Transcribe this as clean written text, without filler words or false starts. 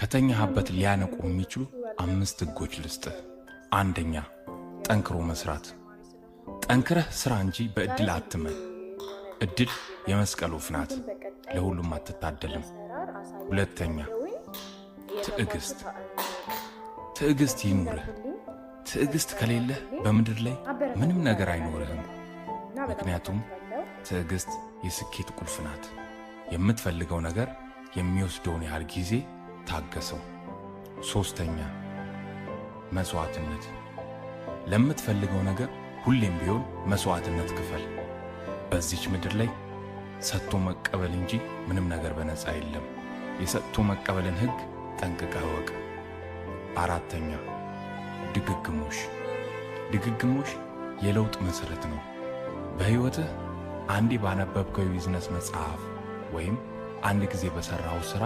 ከተኛህበት ሊያነቁ የሚችሉ 5 ሕጎች ልስጥህ። አንደኛ፣ ጠንክሮ መስራት። ጠንክረህ ስራ እንጂ በእድል አትመን። እድል የመስቀል ወፍ ናት፣ ለሁሉም አትታደልም። ሁለተኛ፣ ትዕግስት። ትዕግስት ይኑርህ። ትዕግስት ከሌለህ በምድር ላይ ምንም ነገር አይኖርህም። ምክንያቱም ትዕግስት የስኬት ቁልፍ ናት። የምትፈልገው ነገር የሚወስደውን ያህል ጊዜ ታገሰው። ሶስተኛ፣ መስዋዕትነት። ለምትፈልገው ነገር ሁሌም ቢሆን መስዋዕትነት ክፈል። በዚች ምድር ላይ ሰጥቶ መቀበል እንጂ ምንም ነገር በነፃ የለም። የሰጥቶ መቀበልን ሕግ ጠንቅቀህ እወቅ። አራተኛ፣ ድግግሞሽ። ድግግሞሽ የለውጥ መሰረት ነው። በሕይወትህ አንዴ ባነበብከው የቢዝነስ መጽሐፍ ወይም አንድ ጊዜ በሠራኸው ሥራ